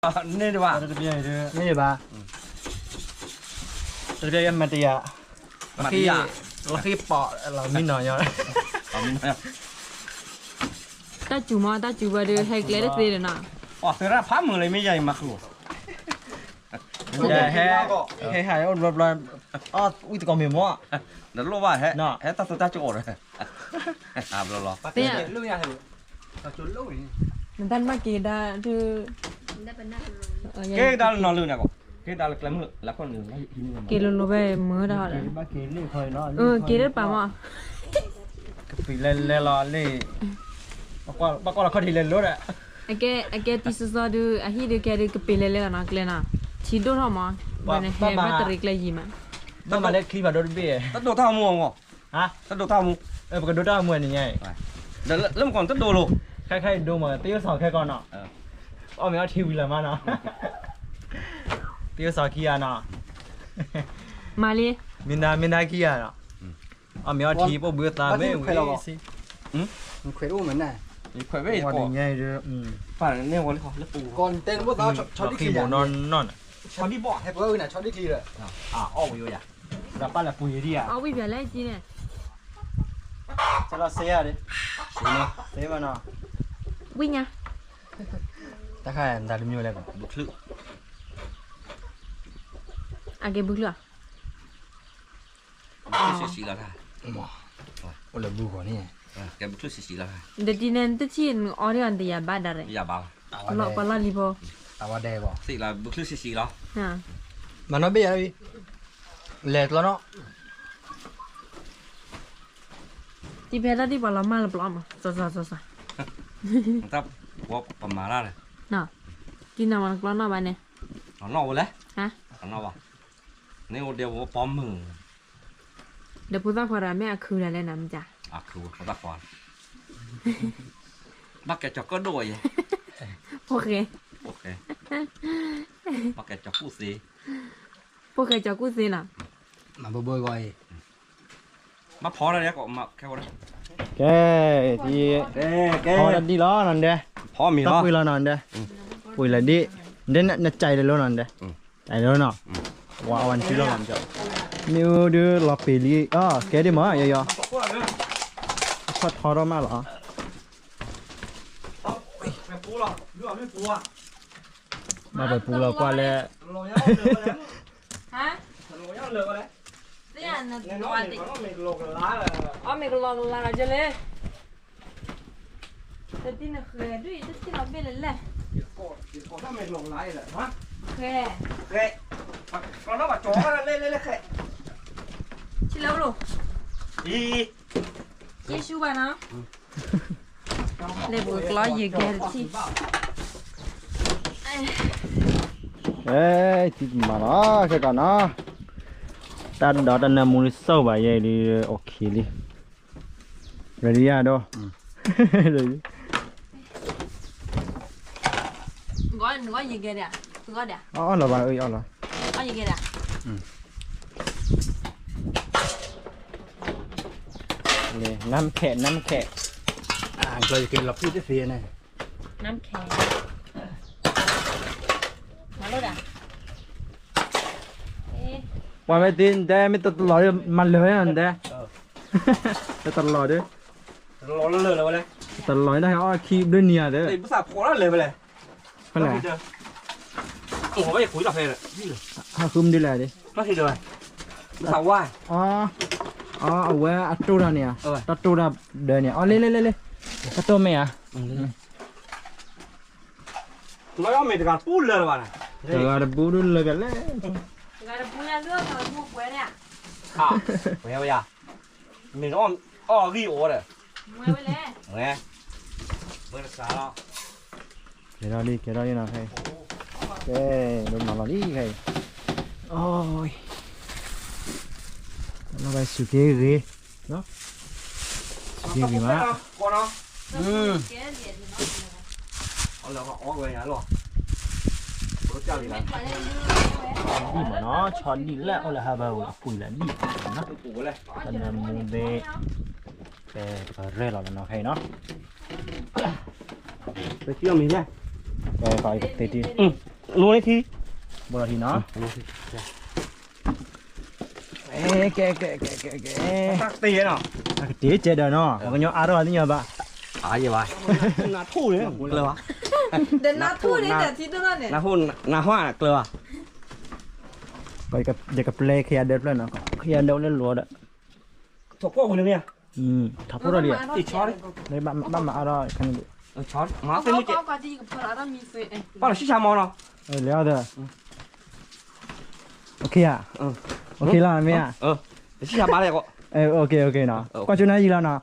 န့ၣ်တဘၣ်, န့ၣ်တဘၣ်, တဘၣ်ယမတယၤ, လီၢ်ဃံပီးလီၤမံနီၤညီ, တၢ်စူၤမး တၢ်စူၤဘၣ်ဒီး ဟဲကျဲတသ့ဒီးနီၤ, အီၣ်သရၣ်ဖးမုာ်လၢမ့ၢ်ယၤအံၤမၤဃုာ်, ဟဲဟးအိၣ်ဘျီဘျီ, အီၣ်ဝံၣ်သကိးမ့ၢ်မး, နလိၣ်ဘၣ်ဟဲ, ဟဲတၢ်သတၢ်ကအိၣ်ဒီး, ဘျီလီၤ, နတၢ်မၤက့ၤဒၣ်ဒုး, ကဲကဒါလၢနီၤလၢန့ၣ်ကီး, ကဲကဒါလၢကျဲမုၢ်လၢခိၣ်နုာ်, က့ၤလိၤလိၤဝဲမုာ်ဒၣ်, က့ၤတပာ်မး, ကပံာ်လဲလဲလီၤလံ, ဘၣ်ကွၢ်လီၤခီၣ်ထံးလဲလိၤဒီး, အကဲတံၤစီစီဒုး အဟံၣ်ဒုးကဲဒုးကပံာ်လဲလဲလီၤနီၤကျဲနီၤ, ထံဒိၣ်ထီၣ်မး, ဘၣ်န့ၣ်ဟဲဘၣ်တရံးကျဲယံၤမး, ဘၣ်မၤလၢချံဘၣ်ဒိတဘ့ၣ်, တဒိးတၢ်မူအီၤမး, တဒိးတၢ်မူ, ပကဒိးတၢ်မူန့ၣ်ညါအံၤ, လၢမကီးတဒိးလိၤ, ခဲခဲအံၤဒိးမး တယိၣ်စီၤခဲကီးနီၤ, အီၣ်မ့ၤအီထံဝံၤလၢၤမးနီၤ, တယိၣ်စီၤခံဂၤနီၤ, မၤလံ, မ့ၢ်ဒါမ့ၢ်ဒါခံဂၤနီၤ, အီၣ်မ့ၤအီထံ ပိာ်ဘုသးမ့ၢ်ဝံၤ, ခွဲးအိၣ်မးန့ၣ်, ခွဲးဝဲအံၤတကီး, ပာ်န့ၣ်ဝဲလၢပူၤ, ကီးတဲနဘိၣ်သး, ဆီဒံၣ်ချံနီၤ, ဆီဒံၣ်ဘီၣ်ဟဲပှၤဝဲန့ၣ် ဆီဒံၣ်ချံဒီး, အီၣ်ဝံၤယၤ, ဒီးပာ်လၢပူၤယံၤဒံးဧါ, အီၣ်ဝံၤပၠးလဲၣ်ကံန့ၣ်, စလီၤစ့ဧါဒ့, စ့မးနီၤ, ဝံၤညါ, တၢ်ခါနတၢ်တမံၤလဲၣ်, ဘုချု, အကဲဘုချု, ဘုချုဆံးဆံးလီၤတၢ်, အိၣ်လၢဘုဂီၢ်န့ၣ်, ကဲဘုချုဆံးဆံးလီၤတၢ်, ဒီးတံၤန့ၣ်တထံၣ်နအီၣ်ဒံးအီၤနတယၤဘၣ်ဒၣ်ရဲၣ်, ယၤဘၣ်, ပှၤလီၢ်လံဖိ, သ့ၣ်လီၤဘုချုဆံးဆံးလီၤ, မၤနီၣ်ဘ့ၣ်ယၤ, လဲၤကျီနီၣ် တံၤဖဲတၢ်ဒံးပှၤလီၤမၢ်လၢပျီမး, စီၤစီၤစီၤစီၤ, တၢ်ပှၤပမၤတၢ်လၢ, တံၤနၤမၤနကျီနီၣ်ဘၣ်န့ၣ်, နီၣ်ဝဲလဲၣ်, နီၣ်ဘၣ်, န့ၣ်အိၣ်ဒဲဝဲပီမုၢ်, ဒီးဖိသၣ်ခွါဒီးမ့ၢ်အခုဒၣ်လဲၣ်နၤမ့ၢ်ကါ, ဖိသၣ်ခွါ, ဘၣ်ကဲကၠီၤကၢၣ်ဒိၣ်ယဲ, ဖိၣ်ဃဲ, ဖိၣ်ဃဲ, ဘၣ်ကဲကၠီၤကူၣ်သ့, ဖိၣ်ဃဲကၠီၤကူၣ်သ့နီၤ, မၤဘိဘိဂီၢ်အံၤ, ဘၣ်ဖီတၢ်ဒ်, ကဲ, ဖီတၢ်ဒံးလီၤနီၤဒဲ, ဖီမ့ၤလီၤ, တၢ်ပှ့ၤလီၤနီၤဒဲ, ပှ့ၤလီၤဒံး, ဒဲနကၠဲးလၢလီၤနီၤဒဲ, ကၠဲးလီၤနီၤ, ဝါအဝဲနစုလီၤနီၤ, မ့ၣ်အူဒုးလီၤပ့ၤလံ, ကဲဒံးမးယီယီ, အခီၣ်ထီထီၣ်မးလီၤ, ဘၣ်ပှဲၤပူလီၤကွၢ်လဲၣ်, အီၣ်မ့ၤကလီကလါလီၤကလဲၣ်, တထံၣ်နဃဲၤဒုး တထံၣ်လီၤဘ့ၣ်လၢလဲၣ်, ဃဲၤ, ဃဲၤ, ဃဲၤ, လဲၤလဲၤလဲၤဃဲၤ, ထံၣ်လၢအိၣ်လိၤ, ယ့ၣ်ၡူးဘၣ်နီၤ, လဲၤပှ့ၤကျီယံၤကဲတထံၣ်, အဲ ထံၣ်မးနီၤ ခဲကီးနီၤ, တၢ်ဒီးတၢ်နၢမူလံ ဆိၣ်ဘၣ်ယဲလံ, အိၣ်ခံလံ, ready ယၤဒီး, နဂီၢ်ယံၤကဲဒီး, အီၣ်လီၤဘၣ်အၢ အီၣ်လီၤ, နမ်ခဲ နမ်ခဲ, ကျီယကဲလီၤဖုၣ်တသ့န့ၣ်, နမ်ခဲ, မၤလိဒၣ်, ပှၤမ့ၢ်တ့တဲ မ့ၢ်တတလီၤဒီး မၤလၢာ်ဝဲန့ၣ်တဲ, တတလီၤဒီး, တလီၤလၢလၢဝဲလဲၣ်, တလီၤန့ၣ် ဟဲအီၣ်ခံဘျုးနံၤဧါဒီး, ဘုသးဖိလၢလၢာ်ဝဲလဲၣ်, ဖဲလဲၣ်, အိၣ်ဝဲယကွံာ်လီၤဖဲ, ဟးဃုမနုၤလဲၣ်ဒီး, ဘုသးဝါ, အဝဲအတိၢ်တၢ်န့ၣ်, တၢ်တိၢ်တၢ်ဒၢန့ၣ်, အီၣ် လ့လ့လ့လ့, တၢ်တိၢ်မ့ၢ်ဧါ, လီၤမ့ၢ်တဂၤတပူၤလၢာ်လၢၤဘၣ်န့ၣ်, တဂၤတပူၤဒုးလၢာ်ကလဲၣ်, တဂၤတပူၤလၢာ်လၢာ်, ဝဲဝဲယၤ, မ့ၢ်အီၣ်ဂံၢ်အိၣ်ဒီး, ဝဲ, ဝဲတစးလီၤ, ကဲထီၣ်လံ ကဲထီၣ်လံနီၤခဲအံၤ, ကဲ, ဒိၣ်မးလီၤလံခဲအံၤ, အိ, လီၤဘၣ်စူးက့ဂ့ၤ, စူးက့ဂ့ၤမး, ဒံၣ်မးနီၤ ဆီဒံၣ်လၢအအိၣ်လၢဟးဘၣ်ဝဲ အပူၤလၢဒံၣ်မးနီၤ, ဆီဒံၣ်လၢအအိၣ်လၢဟးဘၣ်ဝဲအပူၤလၢဒံၣ်မးနီၤ, တၢ်နၢမူဘ့ၣ်, ကဲပကရဲၣ်လီၤလၢနီၤခဲအံၤနီၤ, ပကသ့တံၢ် လိန့ၣ်ထံ, ဘိလီၤထံနီၤ, ကဲ ကဲ ကဲ ကဲ ကဲ, တၢ်ကတ့ၢ်နီၤ, တၢ်ကတ့ၢ်ကဲဒီးနီၤ, ပှၤကညီအါထီၣ်သ့ၣ်ညါဘၣ်, အါယဘၣ်, နၤထူၣ်န့ၣ်, နၤထူၣ်န့ၣ်, နၤဟါကျၢၤဘၣ်, ယကပျဲခံဂၤဒၢးဖျၢၣ်နီၤ, ခံဂၤဒၢးလၢလိၤဒီး, ထီၣ်ဖိၣ်ဒီး, ဘၣ်မၤအါထီၣ်, ဘၣ်လီၤဆံၣ်ဆါမီၤနီၤ, လဲၤအီၤဒီး, အိၣ်ခ့ဧါ, အိၣ်ခ့လီၤမ့ၢ်ဧါ, ဆံၣ်ဆါဘၣ်လဲၣ်, အိၣ်ခ့ အိၣ်ခ့နီၤ, ကွၢ်ကၠိနါယံၤလီၤနီၤ,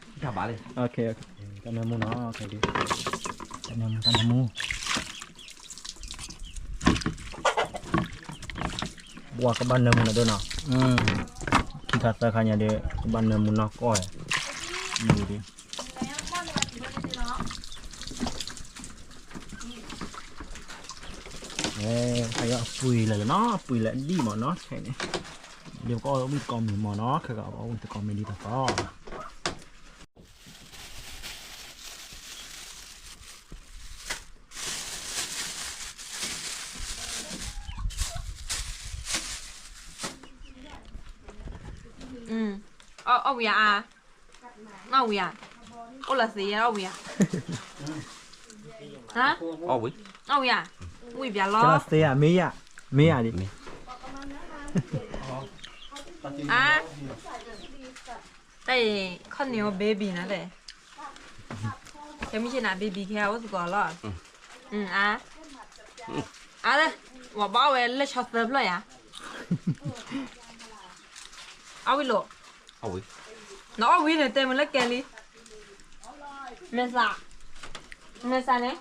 တၢ်နၢမူနီၤ, တၢ်နၢမူ, တၢ်နၢမူ, ပှၤကဘၣ်နၢမူနီၤဒိၣ်နီၤ, ခံခါသၢခါညါဒီး ကဘၣ်နၢမူနီၢ်ကီၢ်, မူဒီး ခဲအံၤအပှ့ၤလၢာ်လီၤနီၤ, အပှ့ၤလၢာ်ဒံးမးနီၤ, ခဲအံၤန့ၣ်, ဒ်ပကအီၣ်ဝံၣ်တကိးမံၤမးနီၤ, ခဲကအီၣ်ဝံၣ်တကိးမံၤဒ်သိးသိး, အီၣ်ဝံၤဧါ, အီၣ်ဝံၤဧါ, အိၣ်လၢသ့အီၣ်ဝံၤဧါ, အီၣ်ဝံၤဧါ, ဝံၤပျးလီၤ, သ့ဧါ, မ့ၢ်ဧါ, မ့ၢ်ဧါဒ်, အါ, တၢ်အံၤ ခီၣ်နံၤအိၣ် baby နီၤတဲ, ခဲမုၢ်ဆ့ၣ်နၤ baby ခဲအိၣ်သကိးလီၤ, အါ, အါ, ဝဲဘၣ်အီၣ်ဝဲလၢဆီသၢဖျၢၣ်ယါ, အီၣ်ဝံၤလိာ်, နအီၣ်ဝံၤန့ၣ် တဲမုၢ်လၢကဲလံ, မဲာ်သး, မဲာ်သးန့ၣ်,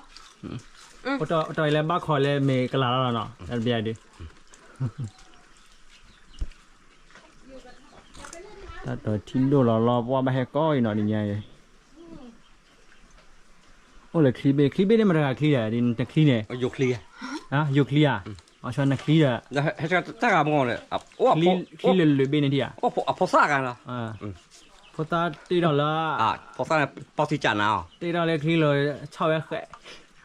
တၢ်တီၢ်အံၤလၢဘၣ်ခီလၢမ့ၢ်ကလၤလီၤနီၤ, တၢ်တဘျီဒ် တၢ်တီၢ်ထံဒိၣ်လီၤလီၤ ပှၢ်ဘၣ်ဟဲကီအံၤနီၤ တနံၤအံၤ, အိၣ်လၢချံဘ့ၣ်, ချံဘ့ၣ်န့ၣ်မတၤတဂၤချံဒီး နချံန့ၣ်, ယိၤချံဧါ, အီၤဆီနချံဒီး, ချံလၢာ်လၢာ်ဘ့ၣ်န့ၣ်ထံၣ်ဧါ, ဖိသၣ်တ့ထီၣ်လၢ, ဖိသၣ်န့ၣ် တ့ထီၣ်လၢချံလီၤ, ဆီၣ်ဝဲဃဲး,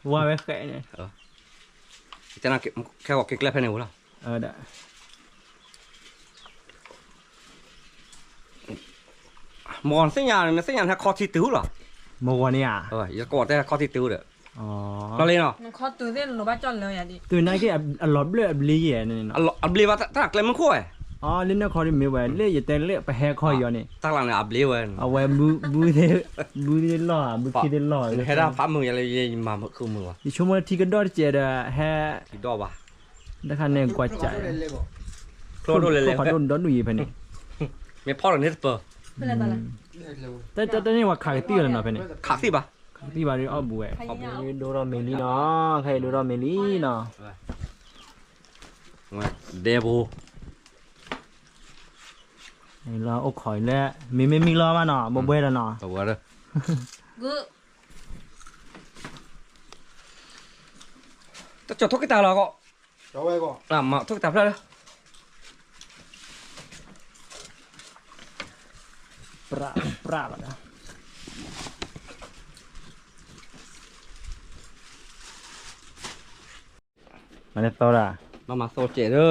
ဝါဝဲဃဲးန့ၣ်, ခဲဂီၤက့ၤကျဲဖဲန့ၣ်ဝဲလီၤ. မ့ၢ်သ့ၣ်ညါ, မ့ၢ်သ့ၣ်ညါဟဲခီထံတုၤလီၤ. မ့ၢ်ဂီၤန့ၣ်ဧါ, ယကီးတဲဟဲခီထံတုၤဒီး, လီၤလံနီၤ, ခီတုၤသ့ၣ်လိၤဘၣ်ကၠီၣ်လၢယၤဒ်, တုၤနာ်က့အလီၤဘျၢၣ်အဘျ့ယဲၢ်န့ၣ်နီၤ, အဘျ့ဘၣ်တၢ်ကျဲမုၢ်ခိၣ်ဝဲ, လၢနခီဒ်မ့ၢ်ဝဲ လၢယတဲလၢပဟဲခီယီၤန့ၣ်, တၢ်လၢန့ၣ်အဘျ့ဝဲ, အဝဲ, ဘုသ့ၣ်လီၢ်, ဘုသ့ၣ်လီၢ်, ဟဲဒၣ်ဖးမုာ်ယၤလၢယမၤမုာ်ခုမုာ်ဝဲ, ယဆိကမိၣ်ထံကဒီၣ်တစဲးဒီး ဟဲ, ထံဒီၣ်ဘၣ်, တခါန့ၣ်ကွၢ်ကၢ်, ကျိဒိၣ်လဲၣ်လဲၣ်, ကျိဖးဒိၣ်ဒီဒူၣ်ယံၤဖဲန့ၣ်, မ့ၢ်ဖီၣ်လီၤန့ၣ်တပၢၤ, တၢ်န့ၣ်ပှၤခးကသံၣ်လီၤနီၤဖဲန့ၣ်, ခးသံၣ်ဘၣ်, ခးကသံၣ်ဘၣ်ဒီးအီၣ်ဘူးဝဲ, ဒိၣ်ထီၣ်မ့ၢ်လံနီၤ, ခဲအံၤဒိၣ်ထီၣ်မ့ၢ်လံနီၤ, ဒဲဖိ လၢအိၣ်ခိးအံၤလၢ, မ့မ့ၢ်မံလီၤဘၣ်နီၤ, ဘှဲဘှဲဒီးနီၤ, တကၠီၤထိၣ်ကတၢၢ်လီၤကီး, ထိၣ်ကတၢၢ်ဖျၢၣ်လၢ, ပြၣ်ပြၣ်လီၤ, မၤန့ၢ်သီဒၣ်, မၤမၤသီကဲးဒီး,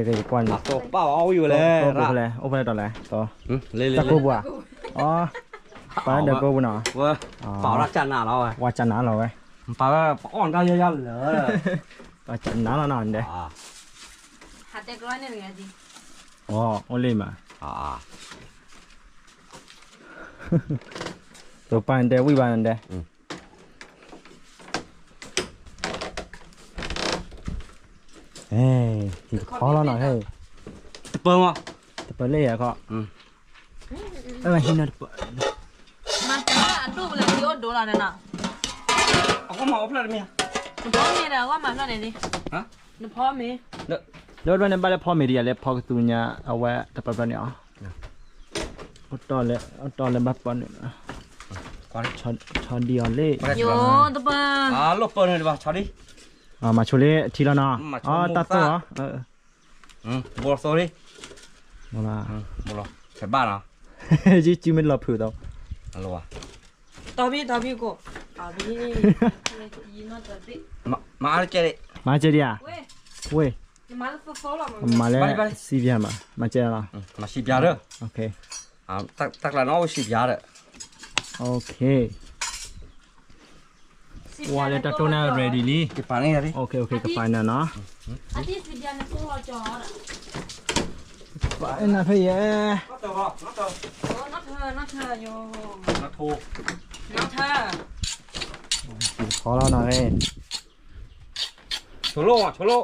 သီ, ပၢ်အိၣ်ဖဲလဲၣ်, အိၣ်ဖဲလဲၣ်, တၢ်ကိးပူၤဧါ, ပၢ်ဒီးကိးပူၤနီၤ, ပၢ်ဝဲကနးလီၤဝဲ, ပၢ်ဝဲပအီၣ်တၢ်ယါယါလၢ, ပၢ်ကနးလီၤနီၤဒဲး, အိၣ်လံမး, သိးပၢ်နတဲဝံၣ်ဘၣ်နတဲ ဟဲ, ဟံၣ်တခီလီၤနီၤ, ဟဲ, တပၢၤမး, တပၢၤလၢယၤခီ, အဟံၣ်နီၤတပၢၤ, မၤတၢ်အဒိၣ်ပလၢယအိၣ်ဒိၣ်လီၤန့ၣ်နီၤ, အဂီၢ်မၤအီၣ်ဖျၢၣ်တမ့ၢ်ဧါ, နဖီမ့ၢ်ဒီးအဂီၢ်မၤဖျၢၣ်န့ၣ်လံ, နဖီမ့ၢ်, ဒီးဘျီန့ၣ်ဘၣ်လၢဖီမ့ၢ်ဒ်ယၤလၢဖီကသူညါ အဝဲတပၢၤဘျီန့ၣ်အီၤ, အိၣ်တီၢ်လၢဘၣ်ပၢၤန့ၣ်, ဆီဒံၣ်အီၤလံ, တပၢၤ, မၤဆိလၢထံလီၤနီၤ, တၢ်သိၣ်အီၤ, ဘိလီၤ, ဘိလီၤ, ယစုမ့ၢ်လီၤဖုးသီ, တီဘံၣ် တီဘံၣ်ကိၣ်, တီဘံၣ်, မၤအါတကဲး, မၤကဲးဒံးဧါ, ဝ့ၢ်, မၤလၢ စံးပျါမး မၤကဲးလီၤ, မၤစံးပျါဒီး, တၢ်ကျါနီၣ်အိၣ်စံးပျါဒီး, ဝါလၢတၢ်တိၢ်န့ၣ် ready လံ, ကပၤန့ၣ်နီၤ, ကပၤနဖဲယဲ, ဖီလီၤနီၤ, ဆိလိၣ် ဆိလိၣ်,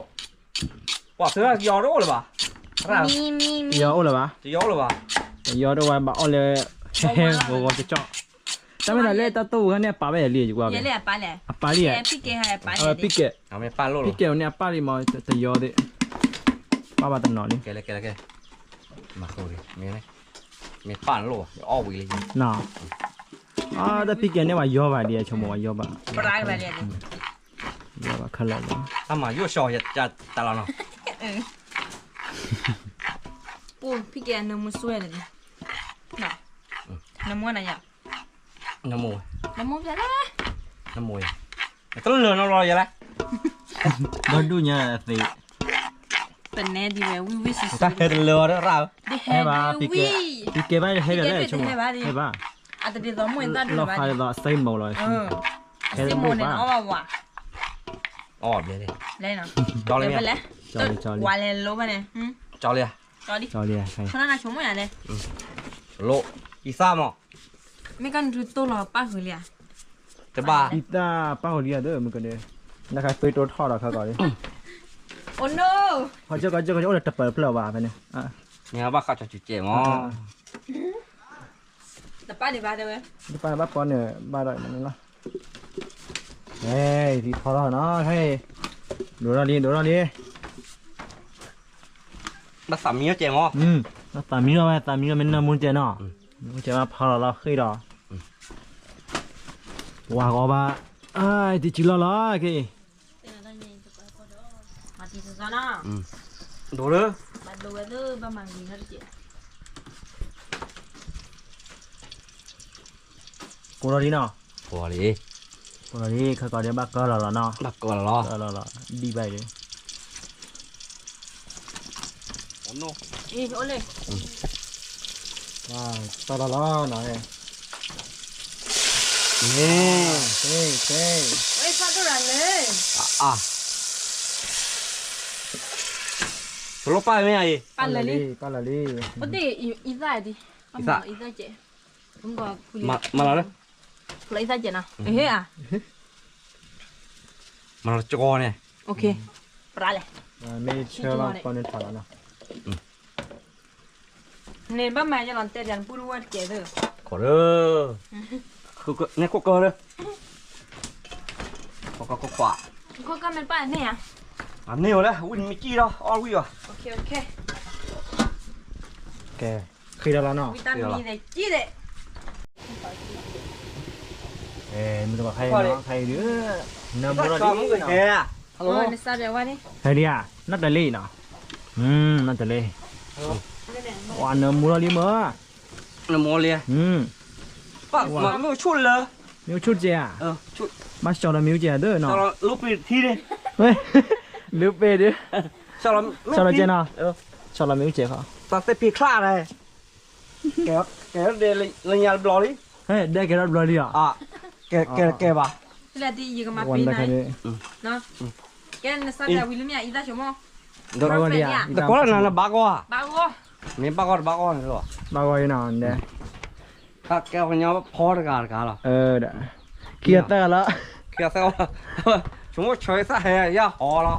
ပှၤသၢယီၤတအိၣ်လၢၤဘၣ်, ယီၤအိၣ်လၢၤဘၣ်, ယီၤတအိၣ်ဝဲဘၣ်အီၣ်လၢ, ဟဲဂီၤဂီၤကၠီကၠီ, တၢ်မ့ၢ်တၢ်လၢတၢ်တိၢ်ဝဲန့ၣ်အပာ်ဝဲယၤလံ, ယကွၢ်, အပာ်လံ, ပံးကဲ, ပံးကဲန့ၣ်အပာ်လံမး တယီၤသ့ၣ်, ပာ်ဘၣ်တနီၤလံ, မ့ၢ်ပာ်လိၣ်, တၢ်ပံးကဲန့ၣ်ဝဲယီၤဘၣ်ဒံး ဆိကမိၣ်ဝဲယီၤဘၣ်, ယီၤဘၣ်ခဲလၢာ်လီၤ, တၢ်မၤယိၣ်စီၤယတၢ်လီၤနီၤ, ပူၤ ဖံကဲနမူစွဲန့ၣ်, နမူနယၤ, နမူ, နမူဖျဲးလဲၣ်, နမူယၤ, တလၢာ်နီၤလီၤယၤလဲၣ်, ဒီဒူၣ်ညါသ့, ပနဲဒ်ဝဲဝံၣ်ဝံၣ်စူၤစူၤ, တၢ်ဟဲတလၢာ်အီၤတရၣ်, ဟဲဘၣ်, ဖံကဲဘၣ်ဟဲဘၣ်လဲၣ်ဆိကမိၣ်, ဟဲဘၣ်, လီၤဃးဒ်သိးအစ့မိၢ်လီၤ, ဟဲတဘၣ်, အီၣ်ဘၣ်ဝဲ, လီၤလံ, ဝါလဲၤလိဘၣ်န့ၣ်, ကၠီလံ, ကၠီလံ, ခီနဆိကမိၣ်ယၤန့ၣ်, လိၣ်, အံသၣ်မး, မ့ၢ်ကနုၤတိၢ်လီၤပၣ်ဃုာ်လံဧါ, တဘၣ်, အံသၣ်ပၣ်ဃုာ်လံဧါ ဒ်မုၢ်ကဒဲ, နခါသွံတိၢ်ထီၣ်ဒီးခါကီးလံ, အိၣ်နိ, ခီကီကီကီအိၣ်ဒီးတပၢၢ်ဖျၢၣ်ဘၣ်ဖဲန့ၣ်, မ့ၢ်ဘၣ်ဃးကၠီကၠီကဲမး, တပၣ်ဒံးဘၣ်တဲဝဲ, တပၣ်ဘၣ်ပီန့ၣ် ဘၣ်ဒီးမနုၤလီၤ, ဟဲ, သံထီထီၣ်နီၤ, ဟဲ, ဒိးထီၣ်လံ ဒိးထီၣ်လံ, ဘၣ်သးမံအီၣ်ကဲမး, ဘၣ်သးမံလီၤဝဲ သးမံလီၤမ့ၢ်နၢမူကဲနီၤ, နၢမူကဲဘၣ်ဖီလီၤလီၤဃ့ၢ်ဒီး, ဝါဂီၤဘၣ်, တံၤစုလီၤလီၤက့ၤ, ဒိးလၢ ကိးလီၤလံနီၤ, ကိးလီၤလံ, ကိးလီၤလံ ခီကီးဒီးဘၣ်ကၢလီၤလီၤနီၤ, ဘၣ်ကၢလီၤလီၤ, ဒံးဘၣ်အံၤဒီး, အိၣ်လံ, တၢ်လီၤလီၤနီၤ, န့ၣ်, အါ, တလိၣ်ပၢ်မ့ၢ်အံၤ, ပၢ်လၢာ်လံ, ပၢ်လၢာ်လံ, အသၣ်ဒံး, အသၣ်, မၤလီၤလၢ, လီၤအသၣ်ကဲနီၤ, ဟ့ၣ်ဧါ, မၤလီၤကီန့ၣ်, ပရၣ်လဲၣ်, မ့ၢ်ဆၢလီၤကီန့ၣ်ထီၣ်လီၤနီၤ, န့ၣ်ဘၣ်မၤယလီၤတဲပျးနပူတဝဲတကဲးသၢ, ခိးလၢ, န့ၣ်ခိးကၢလၢ, ခိးကၢခိးခွး, ခိးကၢမ့ၢ်တပၣ်န့ၣ်ဧါ, အန့ၢ်ဝဲလၢ ဝံၣ်မ့ၢ်ကံၣ်လီၤ အီၣ်ဝံၣ်ဘၣ်, ကဲ, ဃ့ဒီးလီၤနီၤ, ဝံၣ်တၢ်မံၤသ့ကံၣ်သ့, မ့ၢ်တဘၣ်ဖဲအံၤနီၤ ဖဲအံၤဒုး, နၢမူလီၤဒ်, နစးဒၣ်ဝဲန့ၣ်, ဖဲဒ်ဧါ, နီၢ်တလ့နီၤ, နီၢ်တလ့, ဝဲနၢမူလီၤလံမၢ်, နမူလံ, မ့ၢ်အိၣ်ဆူၣ်လၢ, မ့ၢ်အိၣ်ဆူၣ်တကဲဧါ, ဘၣ်စီၤလီၤမ့ၢ်အိၣ်ကဲဧါဒၣ်နီၤ, လၢပ့ၤဒၣ်, စီၤလီၤကဲနီၤ, စီၤလီၤမ့ၢ်အိၣ်ကဲခီ, တၢ်သ့ၣ်ဖံးချၣ်ဒၣ်, ကဲဒဲးလၢညါတဘျီလံ, ဒဲးကဲထီၣ်တဘျီလံဧါ, ကဲဘၣ်, ကဲနစးဒၣ်ဝံၤလၢမ့ၢ်အံသၣ်ဆိကမိၣ်, တကီလၢနဘၣ်ဂီၢ်, မ့ၢ်ဘၣ်ဂီၢ်တဘၣ်ဂီၢ်န့ၣ်လီၤ, ဘၣ်ဂီၢ်အံၤနီၤ, ကဲကညီဖီတဂၤတဂၤလီၤ, ခံဂၤသၢဂၤလီၤ, ခံဂၤသၢဂၤလီၤ, ဆိကမိၣ်ဆၢသၣ်ဟဲယၢ်ဟီလီၤ,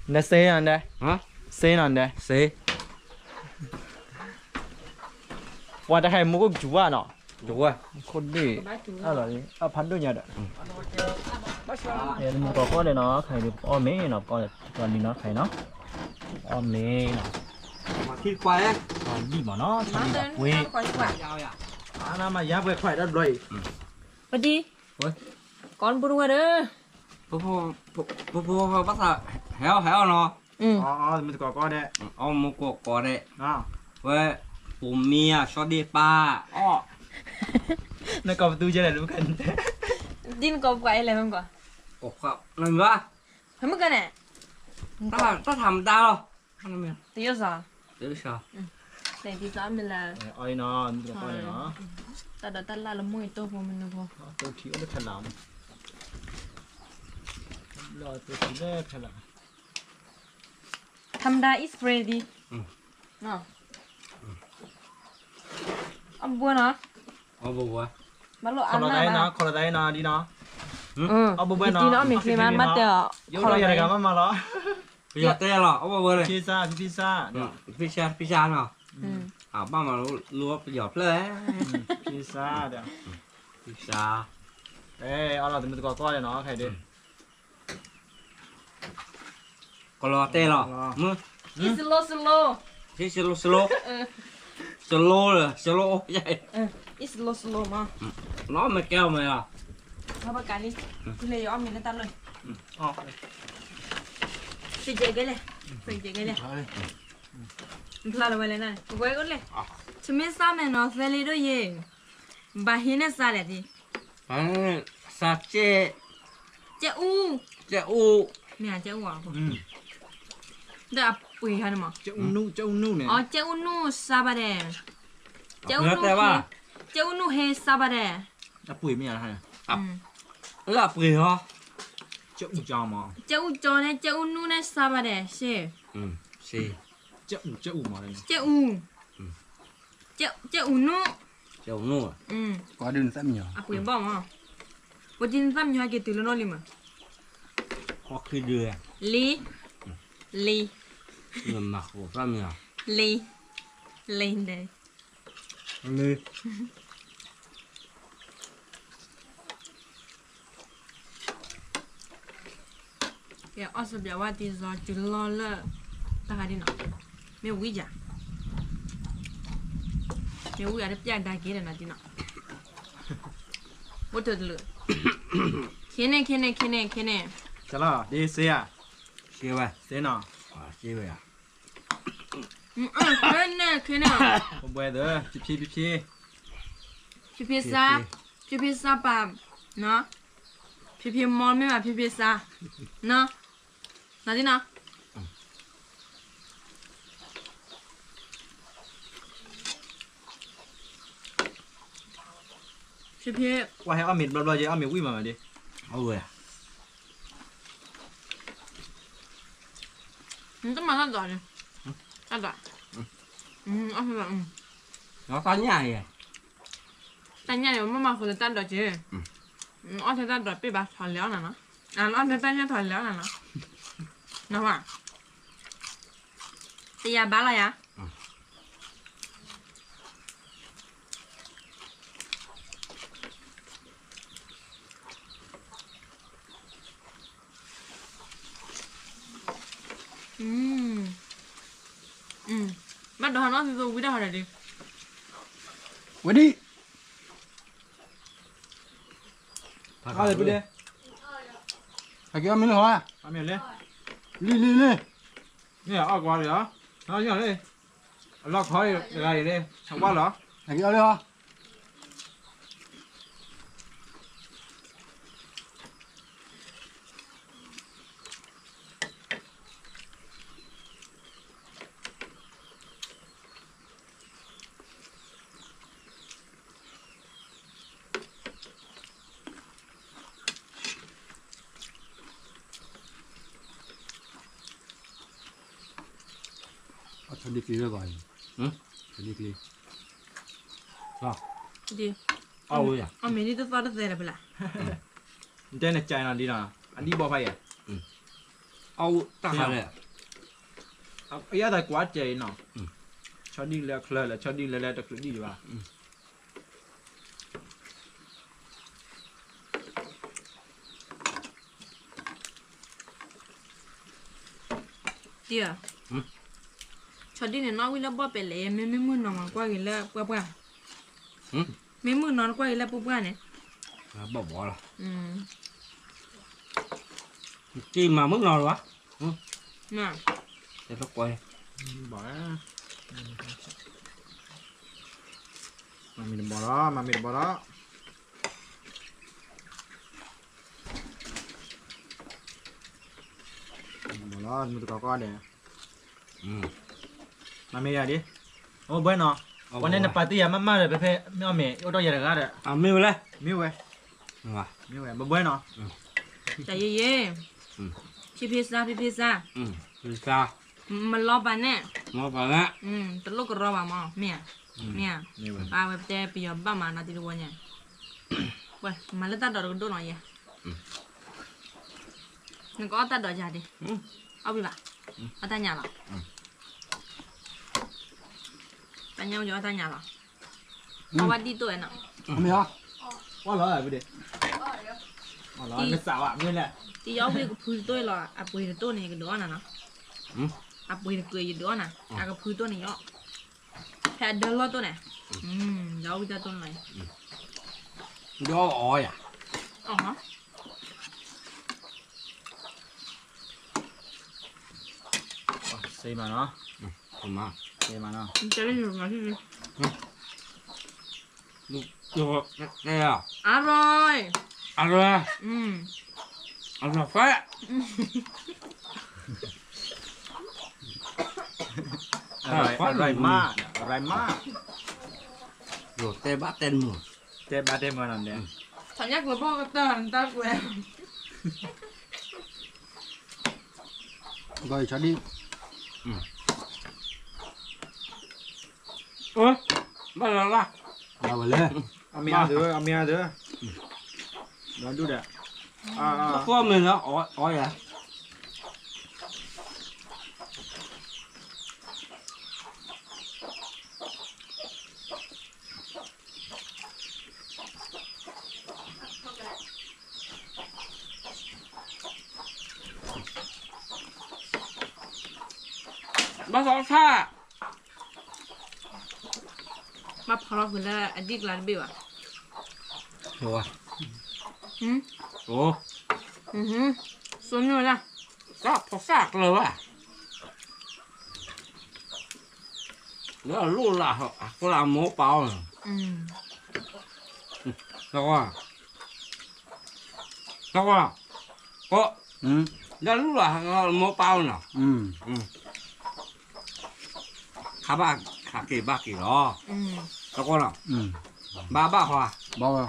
နစ့နီၤ, စ့နီၤ, ပှၤတခါအံၤမူခိၣ်ကစူၤဘၣ်နီၤ, ခိၣ်ဒ့ၣ်, အဖးဒိၣ်ညါဒီး, မူကီၢ်ကီၢ်ဒီးနီၤ ခါအံၤဒုးပအီၣ်မ့ၤနီၤ ပအီၣ်လံနီၤ ခါအံၤနီၤ, ပအီၣ်မ့ၤနီၤ, ဒံၣ်မးနီၤ ထီၣ်ဒံၣ်ဒီးပှ့ၤ, အနမၤယါပှဲၤခွါတဘျီအံၤ, ပဒံ, ကီၢ်ပူၤတဝဲဒီး, ဖိဖိဘၣ်သး, ဟဲအီၣ်ဟဲအီၣ်နီၤ, မူကီၢ်ကီၢ်ဒဲး, အီၣ်မူကီၢ်ကီၢ်ဒဲး, ဝဲ, ပိာ်မ့ၢ်အဆီဒ့ၣ်ပၢ်, နကိးပသူကဲလဲၣ်, ဒ်နကိးပှၤအံၤလဲၣ်, မ့ၢ်ကွၢ်, နဘၣ်, ဖဲမုၢ်ကန့ၣ်, တၢ်ထမတၢ်လီၤ, တယိၣ်စီၤ, တယိၣ်စီၤ, တယိၣ်စီၤမ့ၢ်လၢ, တၢ်ဒိးတၢ်လၢ်လၢမိၢ်အံၤတိၢ်ဖိမနုၤဖိ, တိၢ်ထံအိၣ်လၢဖဲလး, တိၢ်ထံလၢဖဲလး, ထမတၢ် is ready, အဘှဲနီၤ, ဘၣ်လိၣ်အါနၢ်နီၤ, ခီလီၤသးနီၤ, ဒ်နီၤ, အဘှဲနီၤ, ဒ်နီၤ, မ့ၢ်ချ့မး မ့ၢ်တဲအီၤ, ယတဲလီၤ, အဘှဲလၢ, ဖံဆါ, ဖံဆါ, ဖံဆါနီၤ, ဘၣ်မၤလိပယီၤဖျၢၣ်, ဖံဆါ, အလီၤတမုာ်တကိးကီၢ်လဲၣ်နီၤ, ခဲဒၣ် ကလီၤတဲလီၤ, မ့ၢ်, slow slow, slow slow, slow, slow, slow, မ့ၢ်ကဲအီၤမ့ၢ်လီၤ, လၢယအီၣ်မ့ၤလၢတၢ်လီၢ်, စံးကဲလဲၣ်, စံးကဲလဲၣ်, ဖျါလီၤဝဲလဲၣ်န့ၣ်, ပကွဲကလဲၣ်, ဆမ့ၢ်စၢ်မဲာ်နီၤ သဲလ့ဒိၣ်ယဲၢ်, ဘၣ်ဟံးန့ၢ်စၢ်လဲၣ်ဒ် စၢ်ကဲ, ကဲအူ, ကဲအူ, မ့ၢ်ကဲအူအီၤ, ဒီးအပှ့ၤဟါန့ၣ်မး, ကဲအူနူၢ်စၢ်ဘၣ်ဒဲး, ကဲအူနူၢ်, ကဲအူနူၢ်ဟဲစၢ်ဘၣ်ဒဲး, အပှ့ၤမ့ၢ်ဧါ, အပှ့ၤဟီ, ကဲအူကၠီမး, ကဲအူကၠီန့ၣ် ကဲအူနူၢ်န့ၣ်စၢ်ဘၣ်ဒဲး, ကဲအူ, ကဲအူမး, ကဲအူနူၢ်, ကဲအူနူၢ်, အပှ့ၤဘီၣ်မး, ပှၤတံၤနသၣ်မံညီၤဟဲက့ၤတုၤလၢနီၢ်လံမး, လံ, လံ, လံ, လံ, လံ, ကဲအီၣ်စဘျးဝါတံၤစီၤစုလီၢ်လၢ, တၢ်ဂၤဒ်နီၤ, မ့ၢ်ဝံယၤ, မ့ၢ်ဝံယၤတပျၢ်ဒါက့ၤဒီးနီၤဒ်နီၤ, အိၣ်တၢ်တလၢာ်, ခ့န့ၣ် ခ့န့ၣ် ခ့န့ၣ် ခ့န့ၣ်, ကလီၤ ဒ်စ့ဧါ, စ့ဝဲ, စ့နီၤ, စ့ဝဲဧါ, ခ့န့ၣ် ခ့န့ၣ်, ပဘှဲသၢ, ဖံဖံဖံဖံ, ဖံဖံစါ, ဖံဖံစါပာ်, ဖံဖံမီမ့ၢ်ဘၣ် ဖံဖံစါ, နီၤ, နီၤဒ်နီၤ, ဖံဖံ, ကွၢ်ဟဲအီၣ်မ့ၤတဘျီဘျီက့ၤ အီၣ်မ့ၤဝံၣ်မးမးဒ်, အဝဲ နတမၤတၢ်ဒိးန့ၣ်, တၢ်ဒိး, တၢ်ညၣ်, တၢ်ညၣ်န့ၣ် မ့ၢ်မၤဃိလၢတၢ်ဒိးက့ၤ, အီၣ်ထဲတၢ်ဒိးပ့ၢ်ဘၣ်ထီၣ်လဲၤအီၣ်နၤနီၤ, အီၣ်ထဲတၢ်ညၣ်ထီၣ်လဲၤအီၣ်နၤနီၤ, နဝဲ, တယၤဘၣ်လီၤယၤ. ဘၣ်ဒိဟးနီၢ်သံသိဝံတၢ်ဟီဒီး, ဝဲဒ်, ဟဲက့ၤအီၣ်မ့ၤလၢဟီ, လံလံလံ, မ့ၢ်အီၣ်ကွၢ်လံ, အလီၢ်ခီတဂၤအံၤန့ၣ် ဟးဝါလီၤ, ဟဲက့ၤအီၣ်လၢဟီ. ဆီဒံၣ်ကျ့လၢၤဘၣ်, ဆီဒံၣ်ကျ့, အီၣ်ဝဲယၤ, အီၣ်မ့ၤဒ်တသီတသဲလၢၤဖဲလဲၣ်, နတဲနကၢ်နီၤဒ်နီၤ အဒံၣ်ဘီဖးယၤ, အီၣ်တၢ်ခါလဲၣ်, အယၣ်သးကွၢ်ကဲအံၤနီၤ, ဆီဒံၣ်လၢချၢလၢ ဆီဒံၣ်လၢလၢတချုးဒံၣ်ဘၣ်. ဒ်ဧါ, ဆီဒံၣ်န့ၣ် နီၣ်ဝံၣ်လၢဘီၣ်ပဲာ်လဲၣ်, မ့မ့ၢ်မုၢ်နီၤမးကွၢ်က့ၤလၢပှၢ်ပှၢ်, မ့မ့ၢ်မုၢ်နီၤကွၢ်က့ၤလၢပှၢ်ပှၢ်န့ၣ်, ဘီၣ်ဘီၣ်လီၤ, က့ၤမၤမုၢ်နီၤလီၤ, တကွၢ်, ဘၣ် မၤမ့ၢ်တဘီလီၤ, မၤမ့ၢ်တဘီလီၤ. ဘီလီၤ, မုၢ်တကိးကီၢ်ဒဲး, မၤမ့ၢ်ယၤဒ်, အိၣ်ဘှဲနီၤ, ဝဲန့ၣ်နပာ်တ့ၢ်ယၤမးမးဒီး ဖဲဖဲမ့ၢ်အီၣ်မ့ၢ် အိၣ်ဒီးယၤတဂၤဒီး, မ့ၢ်ဝဲလဲၣ်, မ့ၢ်ဝဲ, မ့ၢ်ဝဲ, ဘဘှဲနီၤ, တယယ, ဖံဖံစါ ဖံဖံစါ, မလီၤပာ်နဲၣ်, တလိၣ်ကရီဘၣ်မး မ့ၢ်ဧါ, မ့ၢ်ဧါ, ပဝဲပတဲပယီၤဘၣ်မးနီၤ တံၤတဝီညါ, ဝဲ မၤလၢတၢ်ဒိးတကဒိၣ်နီၤယဲ, နကအီၣ်တၢ်ဒိးယၤဒ့, အီၣ်ဝံၤဘၣ်, အီၣ်တၢ်ညါလီၤ, တၢ်ညါဝဲယအီၣ်တၢ်ညါလီၤ, အီၣ်ဝဲဒ်တိၣ်ဝဲနီၤ, မ့ၢ်ဧါ, အီၣ်လီၤ, နစးဝဲမ့ၢ်လဲၣ်, တယအီၣ်ဝံၤကဖုတတိၣ်လီၤ, အပှ့ၤတတိၣ်န့ၣ် ယကဒုးအီၣ်နၤနီၤ, အပှ့ၤတကွံာ်ယဒုးအီၣ်နၤ, အကဖုတတိၣ်န့ၣ်ယအီၣ်, ဖဲအဒၢလီၢ်တိၣ်န့ၣ်, ယအီၣ်ဝံၤတၢ်တိၣ်န့ၣ်လီၤ, ယအီၣ်အီယၤ, အီၣ်ဟီ စ့မးနီၤ, စ့မးနီၤ, တဲလၢယိၤမၤဟံၣ်လံ, အါရီ, အါရီ, အါရီဖဲ, အါရီမး, အါရီမး, ယိၤတဲဘၣ်တဲမုာ်, တဲဘၣ်တဲမုာ်နီၤ, ထညါကွဲးဘီၣ်ကတၢၢ်နတၢ်ကွဲး ဂီၤအံၤဆီဒံၣ်, ဘၣ်လၢ်လၢ်, ဘၣ်ဝဲလဲၣ်, အမ့ၢ်အါဒၢ, အမ့ၢ်အါဒၢ, ဒီဒူၣ်ဒီး, အမ့ၢ်လၢအီယၤ ဘၣ်သီထၣ်, ဘၣ်ဖီလီၤဃုာ်လၢအဒံၣ်ကျါတဘ့ၣ်ဘၣ်, အိၣ်, စိနုာ်ဒၣ်, တၢ်ဖီၣ်စၢ်ကျၢၤဘၣ်, လၢအလိၣ်လၢ် အကျါမိၢ်ပၢ်အီၤ, သကွၢ်, သကွၢ်, ကိး, လၢအလိၣ်လၢ် မိၢ်ပၢ်အီၤနီၤ, ခါဘၣ်ခးက့ၤဘၣ်က့ၤလီၤ, သကွၢ်နီၤ, ဘၣ်ဘၣ်ဃီ, ဘၣ်ဝဲ,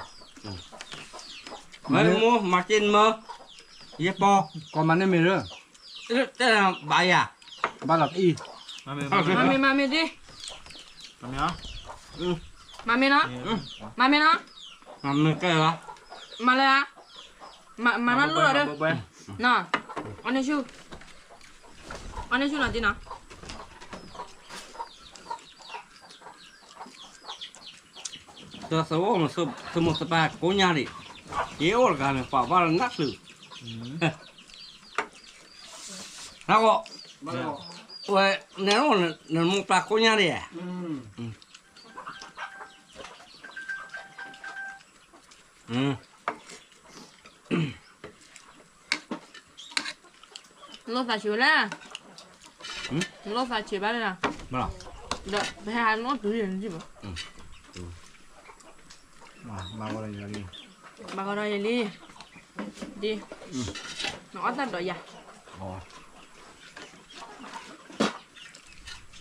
မ့ၢ်မိၢ်မၤက့ၤနမၢ, ယပီၤ, ကီမၤန့ၢ်မ့ၢ်ရၢ, တဲဘၣ်ယၤ, ဘၣ်လီၤကအံၤ, မၤမ့ၢ်မၤမ့ၢ်ဒ်, မၤမ့ၢ်နီၤ, မၤမ့ၢ်နီၤ, မၤမ့ၢ်ကဲလီၤ, မၤလၢ, မၤနီၢ်လိၣ်လီၤဒီး, နီၤ, အီၣ်န့ၢ်ဆူၣ်, အီၣ်န့ၢ်ဆူၣ်နီၤဒ်နီၤ သမိၢ်သပၢ်ကိးညါဒံး, ယအိၣ်တဂၤန့ၣ် ပာ်ဘၣ်လၢနၢ်ချုး, နၢ်ကီၢ်, ဝဲ, နအိၣ်နမိၢ်ပၢ်ကိးညါဒံးဧါ, လိၣ်သးဆံးဝဲလဲၣ်, လိၣ်သးဆံးဘၣ်လၢ, ဒီးပဟဲဟးနီၢ်တုၤယဲၢ်န့ၣ်ဘၣ်, ဘၣ်ဂီၤဒီးယဲၢ်လံ, ဒ်, နအီၣ်တၢ်ဒိးယၤ,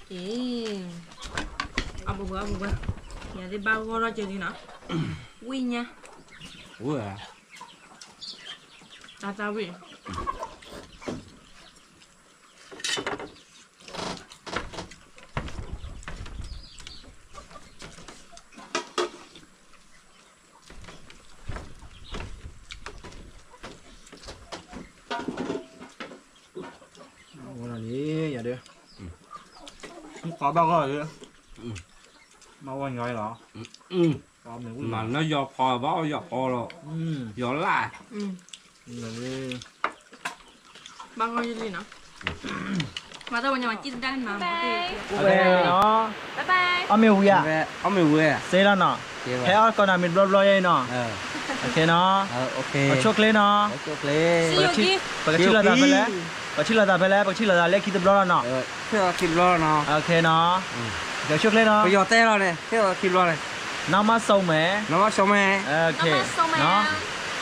အီၣ်ပှဲၤပှဲၤ, ယၤသ့ၣ်ဘၣ်ဂီၢ်ထီၣ်ကဲဒ်နီၤ, ဝံၣ်ညါ, တၢ်သၣ်ဝံၣ် ဝဲဒၣ်န့ၣ် ယၤဒၢ, မ့ၢ်ကီဘၣ်ဂီၢ်လံ, မ့ၢ်ဝဲညီလီၤ, မ့ၢ်လၢယီၤဖီဘၣ်အီၣ်ယီၤဖီလီၤ, ယီၤလၢ်, ဘၣ်ဂီၢ်ယလံနီၤ, မၤတၢ်ဝဲညီမၤကံၣ်တဒၣ်န့ၣ်နီၤ, အီၣ်မ့ၢ်ဝံၤဧါ, အီၣ်မ့ၢ်ဝံၤ, စ့လီၤနီၤ, ဟဲအီၣ်ကီးနၤမ့ၢ်တဘျီဘျီယဲနီၤ, နီၤ, ပဆိၣ်ကျ့နီၤ, ပကထံၣ်လိာ်သးဖဲလဲၣ်, ပကထံၣ်လိာ်သးဖဲလဲၣ်, ပကထံၣ်လိာ်သးလၢခံတဘျီလီၤနီၤ, နီၤ, ပဆိၣ်ကျ့နီၤ, ပယီၤတဲလီၤန့ၣ်, ခံဘျီန့ၣ်, နောက်မှဆုံမယ် နောက်မှဆုံမယ် โอเค နော်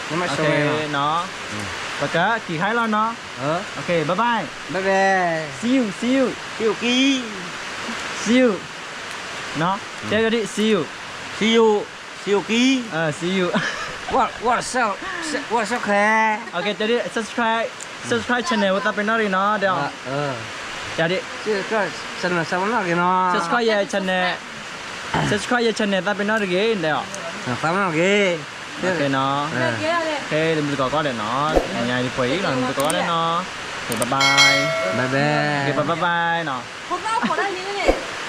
နောက်မှဆုံမယ်နော် ပကက့ၤဟဲလီၤနော် โอเค bye bye bye bye see you see you see you see you နော် တဲဒ် see you see you see you ကီ see you ဝါ what's up what's up ခဲ โอเค တဲဒ် subscribe subscribe channel ဝဲသးပ့ၤနီၣ်ရံၣ်နီၤ တဲအီၤ တဲဒ် subscribe channel သးပ့ၤနီၣ်ရံၣ်နီၤ subscribe ယဲ channel subscribe ယဲ channel သးပ့ၤနီၣ်တဂ့ၤ တဲအီၤ သးပ့ၤနီၣ်တဂ့ၤ โอเคနော် โอเค တမုၢ်တကိးကီၢ်ဒဲးနီၤ ညါဒ်ပှဲၤအံၤလီၤ တမုၢ်တကိးကီၢ်ဒဲးနီၤ โอเค bye bye bye bye โอเค bye bye bye နီၤ ဖိသၣ်ဖိဒၣ်လံန့ၣ်